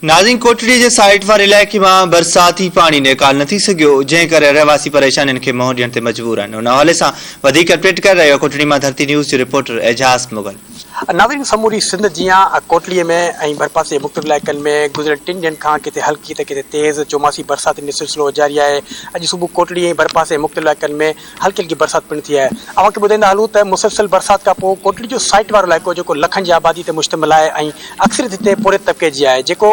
ناظرين ڪوٽڙي جي سائيٽ واري علائقي مان برساتي پاڻي نيڪال نه ٿي سگهيو جنهن ڪري رهواسي پريشانين کي منهن ڏيڻ تي مجبور آهن ان حوالي سان وڌيڪ اپڊيٽ ڪري رهيو آهي ڪوٽڙي مان ڌرتي نيوز جو رپورٽر اعجاز مغل. ناظرين سموري سنڌ جيان ڪوٽڙي ۾ ۽ ڀرپاسي جي مختلف علائقن ۾ گذريل ٽن ڏينهن کان ڪٿي هلڪي ته ڪٿي تيز چوماسي برساتن جو سلسلو جاري آهي اڄ صبح ڪوٽڙي ۽ ڀرپاسي جي مختلف علائقن ۾ هلڪي هلڪي برسات پڻ ٿي آهي. اوهان کي ٻڌائيندا هلون ته مسلسل برسات کان پوء ڪوٽڙي جو سائيٽ وارو علائقو جيڪو لکن جي آبادي تي مشتمل آهي ۽ اڪثريت هتي پورهيت طبقي جي آهي جيڪو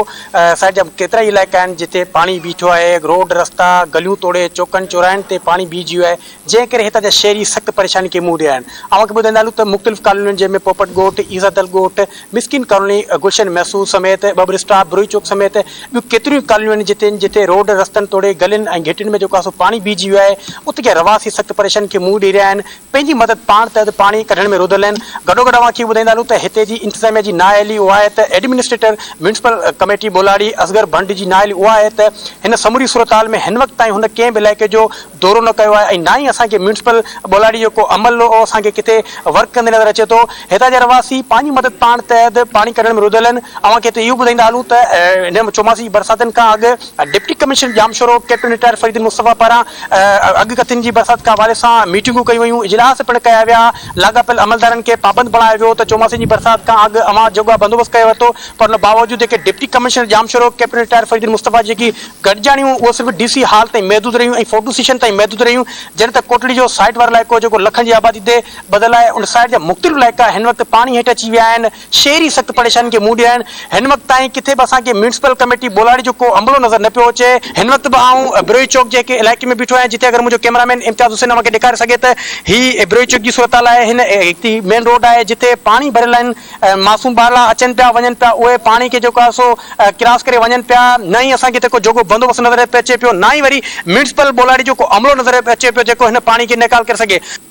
سائيٽ جا ڪيترائي علائقا آهن جتي پاڻي بيٺو آهي روڊ رستا گليون توڙي چوڪن چوراهن تي پاڻي بيهجي ويو آهي جنهن ڪري هتان جا شهري سخت پريشاني کي منهن ڏئي رهيا آهن اوهان کي ٻڌائيندا هلون ته مختلف ڪالونين جنهن ۾ پوپٽ ڳوٺ عيسادل ڳوٺ مسڪين ڪالوني گلشن محسود سميت ٻٻر اسٽاپ بروهي چوڪ سميت ٻيون ڪيتريون ئي ڪالونيون آهن جتي جتي روڊ رستن توڙي گلين ۽ گهٽين ۾ جيڪو آهي سو پاڻي بيهجي ويو آهي اتي جا رهواسي سخت پريشانين کي منهن ڏئي رهيا آهن پنهنجي مدد پاڻ تحت پاڻي ڪڍڻ ۾ رڌل آهن گڏوگڏ اوهان کي ٻڌائيندا هلون ته هتي جي انتظاميا جي نااهلي اها آهي ته administrator municipal committee Molari Asghar Bhand جي نااهلي اها آهي ته هن سموري صورتحال ۾ هن وقت تائين هن ڪنهن به علائقي جو دورو نه ڪيو آهي ۽ نه ئي اسان کي ميونسپل ٻهراڙي جو ڪو عملو اسان کي ڪٿي ورڪ ڪندي نظر اچي ٿو. هتان جا رهواسي پنهنجي مدد پاڻ تحت پاڻي ڪڍڻ ۾ رڌل آهن. اوهان کي هتي اهو ٻڌائيندا هلون ته هن چوماسي جي برساتن کان اڳ deputy commissioner Jamshoro captain retire Farid Mustafa پاران اڳڪٿين جي برسات کان حوالي سان ميٽنگون ڪيون ويون، اجلاس پڻ ڪيا ويا، لاڳاپيل عملدارن کي پابند بڻايو ويو ته چوماسي جي برسات کان اڳ اوهان جوڳا بندوبست ڪري ورتو پر ان باوجود جيڪي deputy commissioner Jamshoro captain retire Farid Mustafa جيڪي گڏجاڻيون اهو صرف ڊي سي هال تائين محدود رهيون ۽ فوٽو سيشن تائين محدود رهيون جڏهن ته ڪوٽڙي جو سائيٽ وارو علائقو جيڪو لکن جي آبادي تي ٻڌل آهي ان سائيٽ جا مختلف علائقا هن وقت پاڻي هيٺ اچي ويا آهن شهري سخت پريشانين کي منهن ڏئي رهيا آهن هن وقت تائين ڪٿي به اسان کي ميونسپل ڪميٽي ٻولاڙي جو ڪو عملو نظر نه پيو اچي هن وقت به آئون بروهي چوڪ جي هڪ علائقي ۾ بيٺو آهيان جتي اگر منهنجو ڪئميرا مين امتياز حسين اوهان کي ڏيکاري سگهي ته هي بروهي چوڪ جي صورتحال آهي هن هتي مين روڊ آهي جتي پاڻي ڀريل آهن معصوم ٻارڙا اچن پيا وڃن پيا اهي پاڻي کي جيڪو آهي سو ڪراس ڪري وڃن پيا نه ئي اسان کي هتي ڪو جوڳو بندوبست نظر اچي پيو نه ئي وري ميونسپل ٻولاڙي جو ڪو عملو نظر اچي پيو جيڪو هن پاڻي کي نيڪال ڪري سگهي.